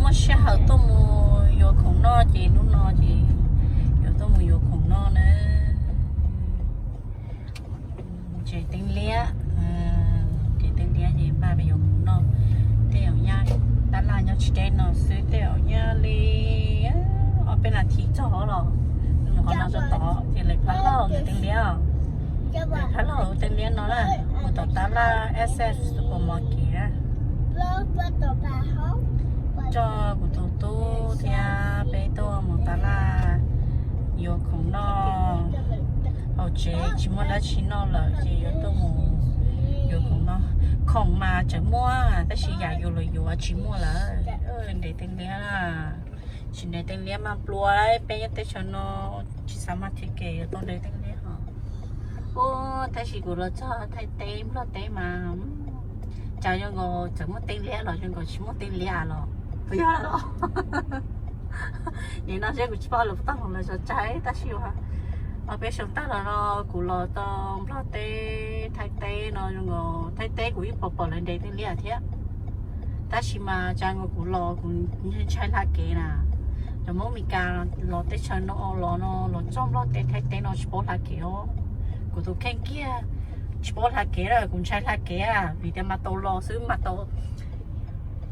Muaj sij hawm tuaj mus yuav khoom noj ces hnub no ces yuav tuaj mus yuav khoom noj na. Tsev teeb liab, tsev teeb liab ces npaj peb yuav khoom noj. Tej zaum nyab tab laj nyob tsis deb no xwb, tej zaum nyab li ob peb nas this txog los mus qhov no txog tod ces lawv pab lauj ntawm teeb liab os. Lawv pab lauj teeb liab no na, mus tom tab laj S F Supermarket na. Coj kuv tus tub thiab peb tuaj mus tab laj yuav khoom noj. Hauv tsev tsis muaj dab tsi noj lawm ces yuav tuaj mus yuav khoom noj. Khoom mas tseem muaj tab sis yam yus los yuav tsis muaj lawm. Nres teeb liab, tsis nres teeb liab mas nplua, peb nyob teb chaws no tsis xav mas thiab ces yuav tau nres teeb liab os. Ub, tab sis kuv los txog Thaib teb Nplog teb mas cas zoo nkaus txawm muaj teeb liab los zoo nkaus tsis muaj teeb liab los puas yog los? Nim no seb kuv tsis paub lawv puas tau hloov lawv zov tsaig tab sis uas peb xyoo tag los no kuv los tau Nplog teb Thaib teb no zoo nkaus Thaib teb kuv yeej pom pom lawv nres teeb liab thiab. Tab sis mas cas nkaus kuv los kuv ntshai hla kev na. Cov Hmoob Meskas los teb chaws no los no los txog Nplog teb Thaib teb no tsis paub hla kev os. Kuv tus kheej kiag tsis paub hla kev lawm, kuv ntshai hla kev vim tias mas tau los xwb mas tau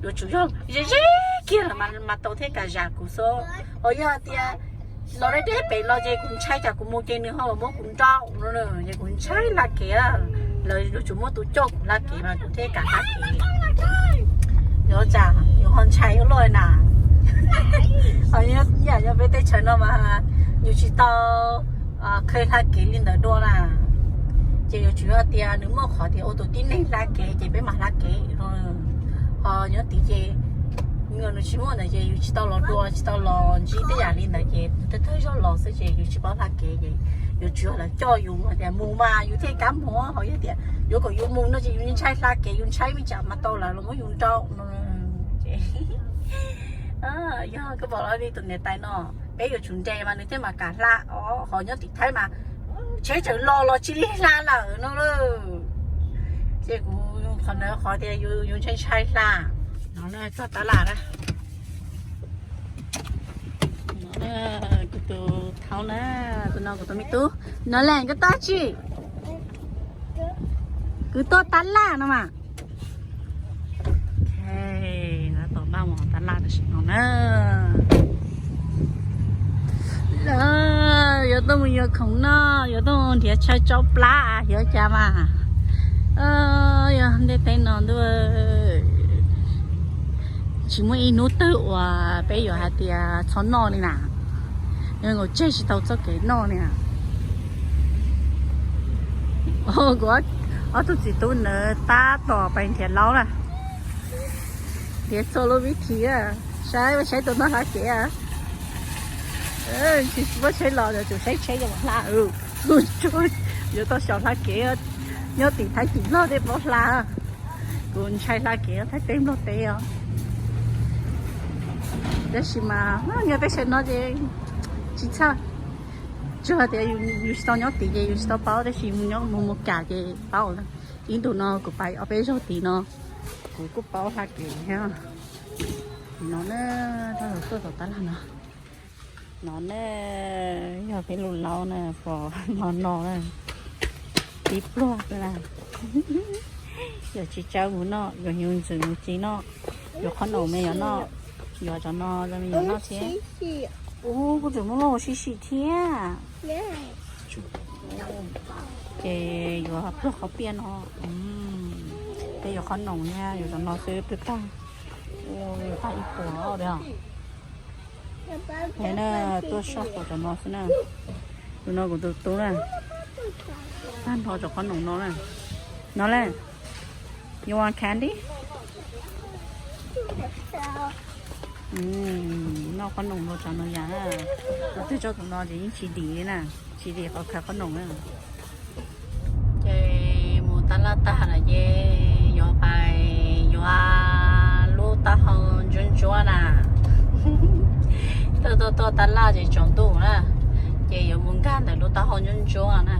yuav tsum yog ze ze kiag lawm mas tau thiaj kam zam kuv xwb. Ho yog tias los deb deb pem los ces kuv ntshai cas kuv mus ces nws ho los muab kuv nrauj no ces kuv ntshai hla kev. Lawv yuav tsum muab tus coj kuv hla kev mas kuv thiaj kam hla kev. Yuav tsam yus ho ntshai ua luaj na. Ho yam yog peb teb chaws no mas yus tsis tau qhia hla kev li ntawd dua na. Ces yuav tsum yog tias nws muaj qhov tias ua tus tib neeg hla kev ces peb mam hla kev no. Ho nyob tid ces nws tsis muaj ntawd ces yus tsis tau los dua tsis tau los ntsib tej yam li ntawd ces thawj thawj zaug los xwb ces yus tsis paub hla kev ces yuav tsum yog lawv coj yus tias mus mas yus thiaj kam mus, ho yog tias yuav kom yus mus no ces yus ntshai hla kev, yus ntshai me tsam mas tau lawv los muab yus nrauj no. Ces yog koj pom li tus niam tais no, peb yuav tsum nres mas nws thiaj mam kam hla os, ho nyob tim Thaib mas tsheb tseem los los tsis li hla lawm no lauj. Ces kuv qhov ntawd qhov tias yus ntshai ntshai hla. No txog tab laj na. Kuv tus thaub na, tus no kuv tus me tub. No lawm koj tuaj tsi? Kuv tuaj tab laj no mas. Ok, no tom npaj mus tab laj tam sim no na. Lawv yuav tuaj mus yuav khoom noj, yuav tuaj mus nrhiav chaw tso plab xyov cas mas. Yog ntiaj teb no ntuj, tsis muaj ib hnub twg uas peb yuav hais tias txhob noj li na. Yuav nkaus tseg tsis tau txoj kev noj li na. Kuv ob tug txiv tub ntawd tab tom pais nrhiav laub na. Nrhiav txhua lub vib thi, saib saib tus no hla kev. Tsis muaj tsheb los yuav tsum saib tsheb yuav hla. Yuav tau xyaum hla kev, nyob tim Thaib tim Nplog thiaj paub hla. Kuv ntshai hla kev Thaib teb Nplog teb os. Tab sis mas nyob peb sawv no ces tsis txhawj. Tsuas hais tias yus tsis tau nyob tid ces yus tsis tau paub, tab sis mus nyob mus mus kam ces paub. Ib ntus no kuv pais ob peb zaug tid no, kuv kuj paub hla kev thiab. No na, tuaj tom tab laj no. No na, yog peb lub laub na, pom no no na, tib pluag xwb na. Yuav tsis tsawb mus noj, yuav hnyuv ntxwv mus txiv noj, yuav qhob noom me yuav noj, yuav cov no me yuav noj thiab. Ub, kuj tseem muaj loj sib sim thiab. Ces yuav pluag qhov piaj no, peb yuav qhob noom thiab yuav cov no xwb twb tag. Tag ib puas os. Ces na, tuaj soj qhov cov no xwb na. Tus no kuv tus tub na, tag nrho cov qhob noom no na. No le, you want candy? Noj qhob noom rau cov no yam, tus twg tso tus no ces yeej tsis dim li na, tsis dim qhov khaws qhob noom na. Ces mus tab laj tag lawm ces yuav pais yuav lub taub hau ntsuab ntsuab na. Tuaj tuaj tuaj tab laj ces tsaus ntuj na, ces yuav mus nkag ntawm lub taub hau ntsuab ntsuab na.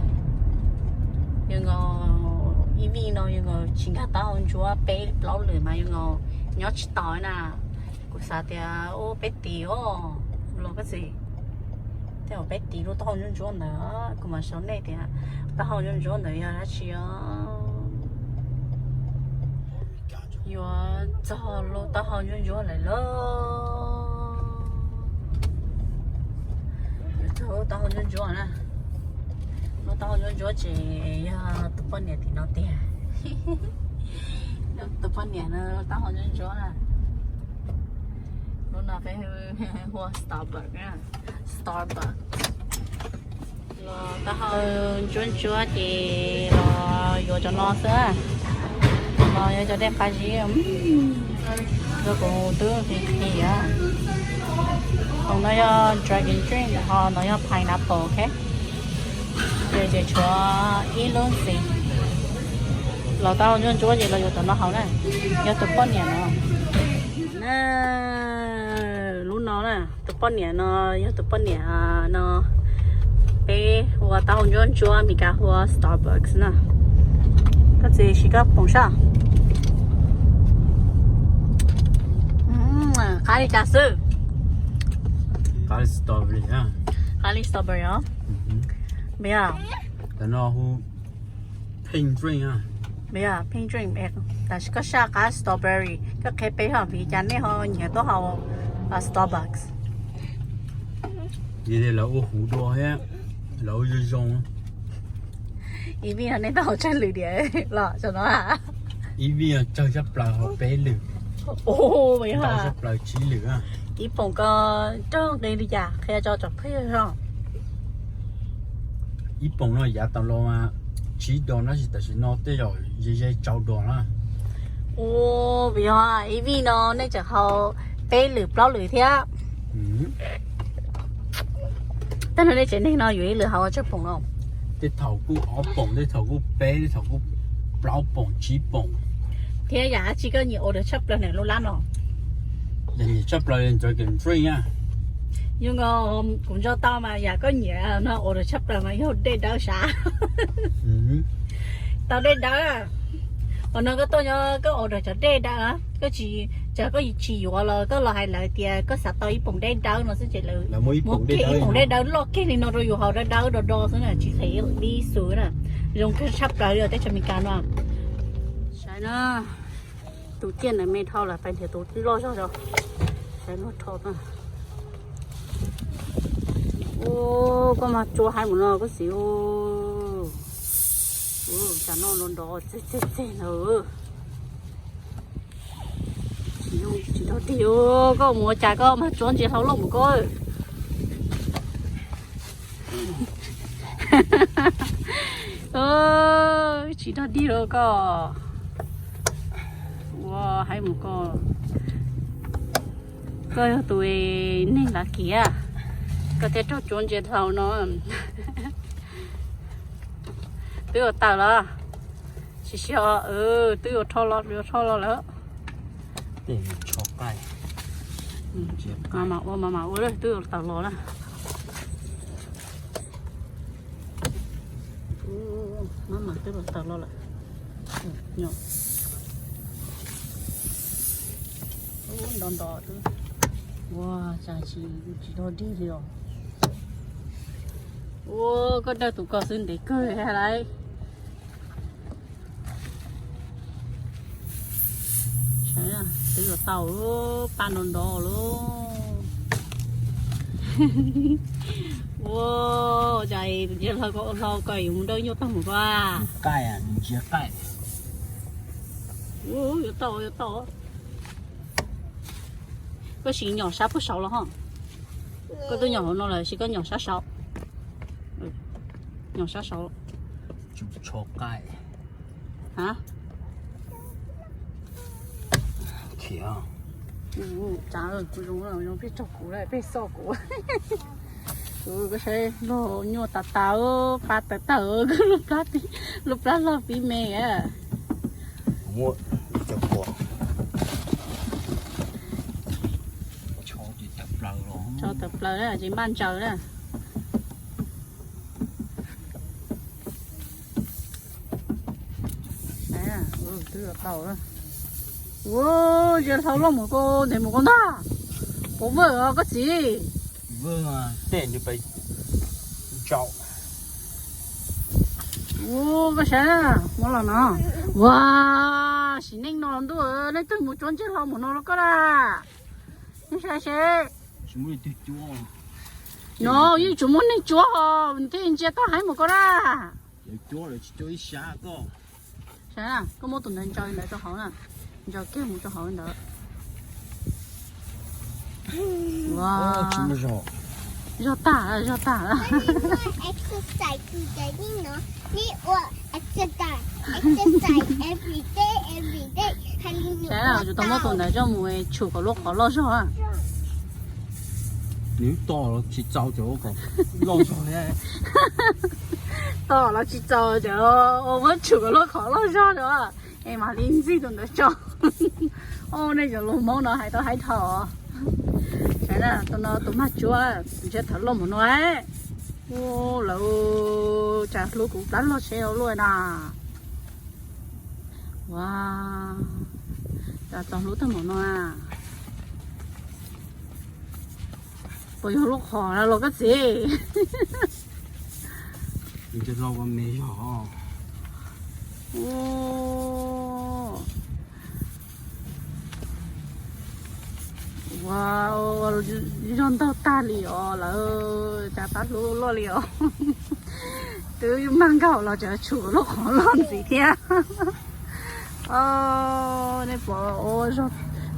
Yus nkaus ib vij no yus nkaus tsis nkag taub hau ntsuab peb plaub lwm mas yus nkaus nyob tsis taus na. Kuv xav tias ua peb tis os, los koj txiv, tej zaum peb tis lub taub hau ntsuab ntsuab ntawd, kuv mam sau nej tias taub hau ntsuab ntsuab ntawd yog dab tsi os. Yuav txog lub taub hau ntsuab ntsuab lawm lauj. Yuav txog lub taub hau ntsuab ntsuab na. Lub taub hau ntsuab ntsuab ces yog tus poj niam tim no tiag. Tus poj niam no lub taub hau ntsuab ntsuab na. Hnub no peb hu ua Starbucks na. Starbucks. Los taub hau ntsuab ntsuab ces los yuav cov no xwb. Los yuav cov dej qab zib. Rau kuv twb qhis qhis. Hauv no yog dragon drink, ho no yog pineapple, ok. Ces tshuav ib lub ntxiv. Los taub hau ntsuab ntsuab ces los yuav cov no haus na. Yog tus poj niam no. Lub no na, tus poj niam no yog tus poj niam no. Peb hu ua taub hau ntsuab ntsuab, Meskas hu ua Starbucks na. Koj txiv sim koj poom saib. Qab li cas xwb? Qab li strawberry os. Tam no hu pink drink, pink drink. Tam sim koj saj qab strawberry, koj qhia peb ho vim cas nej ho nyiam tuaj haus Starbucks. Vim lawv ua huv dua thiab lawv ua zoo zoo. Ib vij no nej tau haus tsawg lwm diam los tso no? Ib vij no tsawg tshaj plaws haus peb lwm. Ntau tshaj plaws tsib lwm. Ib poom ko raug nqi li cas qhia tso tsoom phooj ywg. Ib poom no yav tas los mas tsib dos na, tab sis tam sim no tej zaum ze ze rau dos na. Ua, vim yog ib vij no nej tseem haus peb lwm plaub lwm thiab. Tej no nej tsev neeg no yuav ib lwm haus tsawg poom no? Tej thaum kuj ob poom, tej thaum kuj peb, tej thaum kuj plaub poom tsib poom. Thiab yam dab tsi koj nyiam order tshaj plaws nram lub lab no? Yam nyiam tshaj plaws nram kev drink na. Yog kuv nco tau mas yam koj nyiam no order tshaj plaws mas yog dej dawb sav. Tau dej dawb. Qhov no koj tuaj nyob koj order cov dej dawb, koj tsis, cas koj tsis yuav los koj los hais lawv tias koj xav tau ib poom dej dawb no xwb ces lawv muab kiag ib poom dej dawb loj kiag li no rau yus haus dawb dawb do do xwb na, tsis qhev li xus na. Zoo kawg tshaj plaws li os teb chaws Amelikas no. Saib na, tus ciaj ntawd me dhau lawm, pais nrhiav tus loj zog zog. Saib luag rho na. Ua, koj mas tsuab haib mus no koj xim. Ua, cas noj nrov nrov tseg tseg tseg ntawd. Tsis dog dig, koj mus ua cas koj mas tsuab ntsia hlau loj mus koj. Tsis dog dig lauj koj. Ua haib mus koj. Koj yog tus neeg lav kiv, koj thiaj raug tsuab ntsia hlau no. Twb yuav tawm los? Tsis siab, twb yuav rho los, yuav rho los lawm. Mas mam ua, mas mam ua, twb yuav tawm los na. Mas mam twb yuav tawm los lawm. Nrov nrov. Ua cas tsis, tsis dog dig li os. Ua, koj dawj tus ko xwb ntev kawg lauj. Twb yuav tau, paj nrov nrov lauj. Ua cas ntsia hlau ko, hlau ko yuav mus dawj nyuaj tag mus ko. Qaij, ntsia qaij. Yuav tau, yuav tau. Koj sim nyom sab puag saud los ho. Koj twb nyom hauv no lawm, sim koj nyom sab saud. Nyom sab saud. Tso qaij. Ha? Kuv zoo, zoo peb raug kuv, peb xoj kuv. Kuv saib luag nyuaj tas tas, paj tawv tawg, lub plab loj pib me. Tso tawm plaws na, tsis npaj ntsaws na. Twb yuav tau lawm. Ua, ntsia hlau loj mus koj ntev mus koj ntag. Puas vwm os koj txiv? Vwm, tej nws pes ntsaum. Ua, koj saib, muab los no. Ua, sim neej no ntuj, leej twg mus cuab ntsia hlau mus no los koj na. Nej saib seb. No yeej tsuas muaj neeg cuab os, thiaj ntsia tau heev mus koj na. Saib na, koj muab tus ntawd ntsaws ntawd rau hauv na. Ntsaws kiag mus rau hauv ntawd. Ua, zog tag, zog tag. Saib na, kuv tau muab tus ntawd coj mus tshum kom lub qhov loj zog. Nws to los tsis txaus cov loj zog. To los tsis txaus cov, muab tshum kom lub qhov loj zog rau. Es mam li ntxig tus ntawd tso. Au, nej cov lus Hmoob no hais tau haib dhau. Saib na, tus no tus mag tsuab, ntshe thaum loj mus no. Ua, lawv tsam hlub kuv plab loj tsheb luaj na. Ua, cas txaus hlub tag npaum no na. Puas yog lub qhov los koj txiv? Ntshe hlau me yog. Ua, zog ntaug tag li os lawm, cas plab hlub luaj li os. Twb mag nkaus los tseem tshum lub qhov loj ntxiv thiab. Nej pom, ua, zog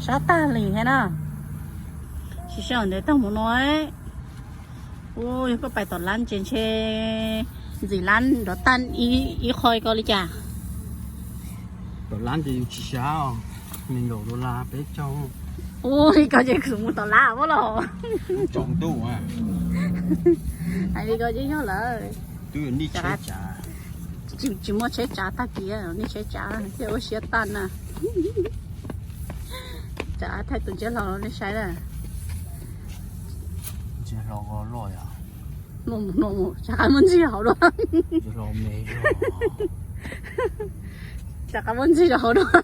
sab tag li thiab na. Tsis sij hawm ntev tag mus no. Ua, yog koj pais tom lab ces ntshe ntxim lab nrov tag ib qho ko li cas. Tom lab ces yus tsis sab, nees nkaum dollar peb caug. Ua li ko ces kuv mus tom lab ua los. Tsaus ntuj. Hais li ko ces yog lawm. Twb yog nij tsheb tsav. Tsis muaj tsheb tsav tag kis, nij tsheb tsav thiaj ua siab tag na. Tsav thaij tus ntsiab hlau nej saib na. Ntsiab hlau loj yom. Rov qab muab ntxig hauv dua. Rov qab muab ntxig rau hauv dua.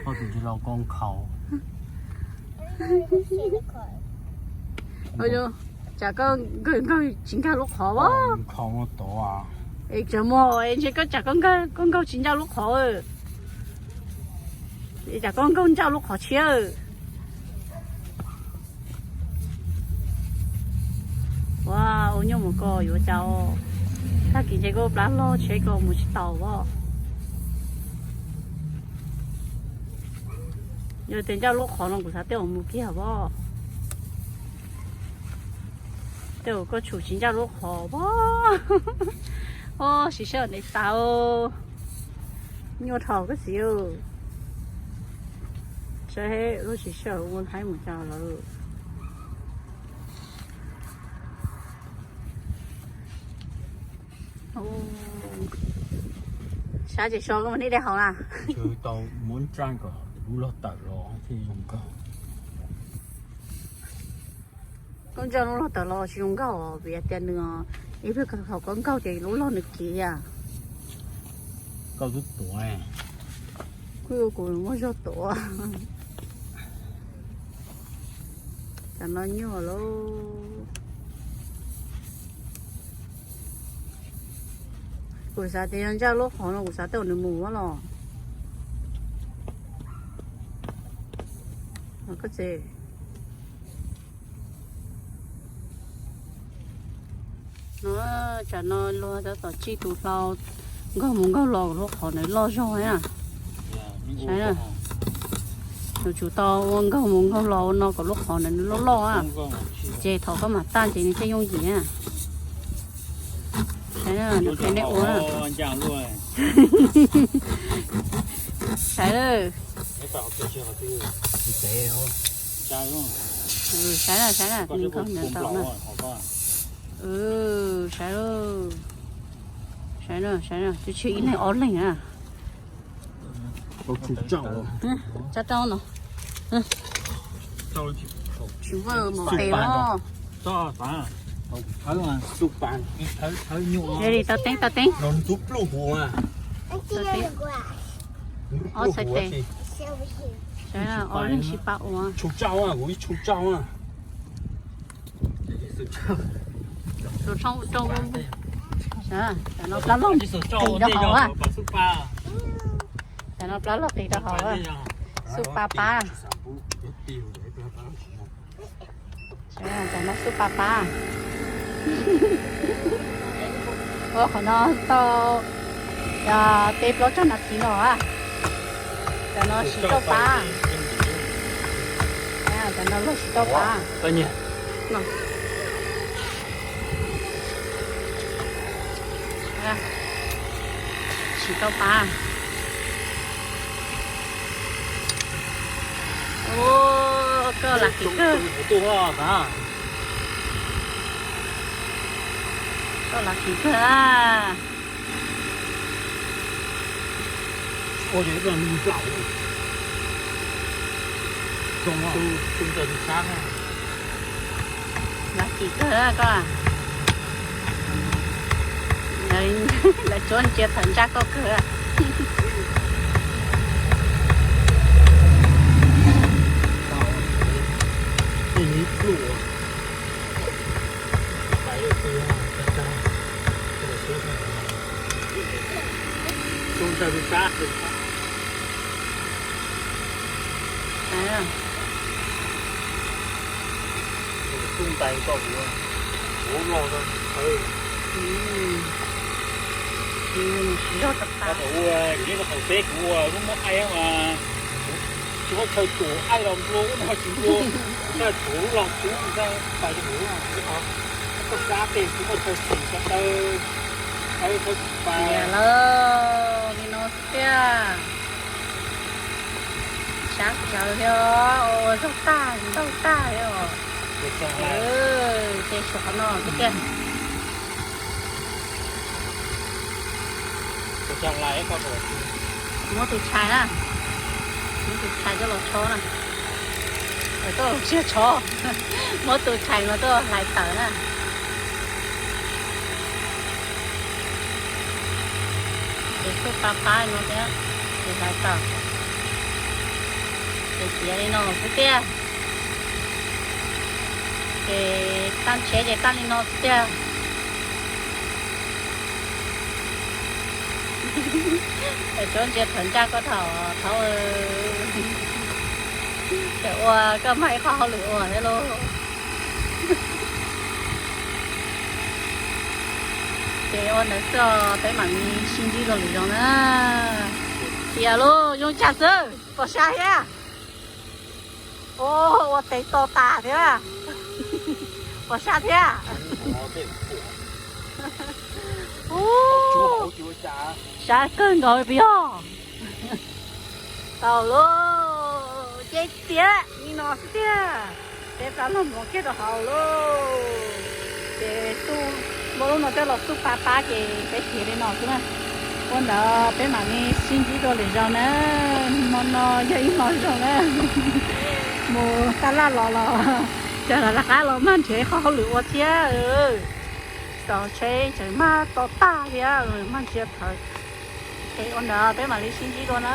Koj tus ntsiab hlau koj nkhaus. Tsam koj nkawg nkawg tsis nkag lub qhov as. Es tseem muag es ntshe koj tsam koj nkawg tsis ncaj lub qhov. Es tsam koj nkawg ncaj lub qhov tshiab. Ua, ua nyuaj mus koj yuav cas. Tag kis ntshe koj plab loj tsheb koj mus tsis tau as. Yog tias ncaj lub qhov no kuv xav tej zaum mus kiag as. Tej zaum koj tshum tsis ncaj lub qhov as. Os, siv sij hawm ntev tas. Nyuaj dhau koj txiv. Saib lub siv sij hawm ua thaib mus cas lawm. Sab ces so koj mus nij dej haus na. Tau muab ntsaij kom lub log tawm los thiaj zoo nkauj. Koj ntsaij lub log tawm los tsis zoo nkauj vim tias nws, ib pliag thaum koj nkaug ces lub log nws kiv. Koj twb tuav. Kuv, kuv muab zog tuav. Cov no nyuaj lauj. Kuv xav tias yog ncaj lub qhov no kuv xav tej zaum nws mus los. Koj txiv. No, tsam no luag tab tom tsij tus hlau nkaug mus nkaug los kom lub qhov ntawd loj zog na. Saib na, yuav tsum tau ua nkaug mus nkaug los ua no kom lub qhov ntawd nws loj loj na. Ces thaum koj mam tag ces nws thiaj yooj yim na. Saib na, nws qhia nej ua na. Saib lawm. Saib na, saib na, nws nkaug ntawd tau na. Saib na, saib na, tsis tshuav ib leeg ob leeg na. Tsa rau no. Tsis vwm mus pem os. Li tau teeb, tau teeb. Tau teeb. Ob txhais tes. Ob leeg sib pab ua. Tam no plab loj qis rau hauv. Tam no plab loj qis rau hauv. Xub pab pab. Tam no xub pab pab. Ua qhov no tau peb plaub tsag nas this no. Tam no tsis tau pab. Tam no luag tsis tau pab. Tsis tau pab. Ua, koj lam kim kawg. Koj lam kim kawg a. Lam kim kawg koj. Lawv cuab ntsia thawm ntsaj koj kawg. Ua, kuv nyob rau qaum teb kuv ua lub mab aib mas kuv tsis muaj chaw tuav aib los nplua ub no tsis nplua, kuv tuav lub los tub ntag pais rau kuv, koj sab tes tsis muaj chaw xim sab taw, aib tsis pais. Li no xwb tiag. Sab tsawv thiab, ua zaug tag ntaug tag thiab os. Ces suav qhov no xwb tiag. Muab tus tshais na, muab tus tshais coj los tsho na. Coj los tsiag tsho, muab tus tshais no coj los hlais tawm na. Ces xub pab pab no thiab, ces hlais tawm. Ces tiav li no xwb tiag. Ces tag nrho ces tag li no xwb tiag. Cov ntsia thawm ntsaj koj thaum thaum, ces ua koj mag ib qho hauj lwm ua thiab lauj. Ces ua ntawd xwb, peb mam li sib ntsib dua lwm zaus na. Tiav lauj, zoo cas xwb, pom sab thiab. Ua tes to tas thiab. Pom sab thiab. Sab kawg nkaus puas yog? Tau lauj, ces tiav li no xwb tiag. Peb plab loj mus kiag rau hauv lauj. Ces xub, muab lub no coj los xub pab pab ces peb tiav li no xwb na. Ua ntawd peb mam li sib ntsib dua lwm zaus na. Hmo no yog ib hmo zoo na. Mus taj laj los los, ces lawv rov qab los mag nrhiav qhov hauj lwm ua thiab. Xaus tsheb tseem mag to tag thiab, mag ntsia thawm. Ces ua ntawd peb mam li sib ntsib dua na.